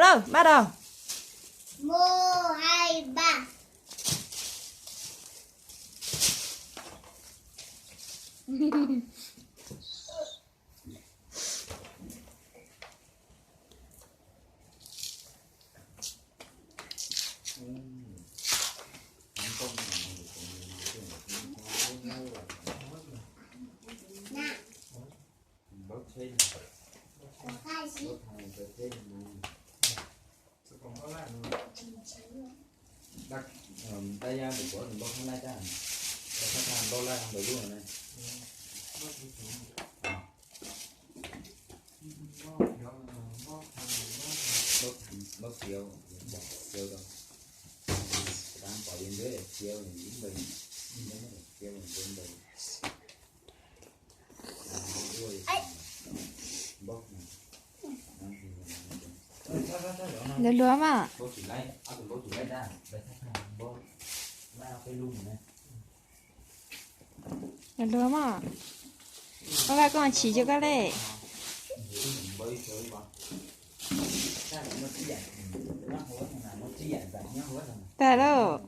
Rau, ba rau. Lawv luag mas. Lawv luag mas. Koj vaj koj tsis cov koj le. Tag lauj.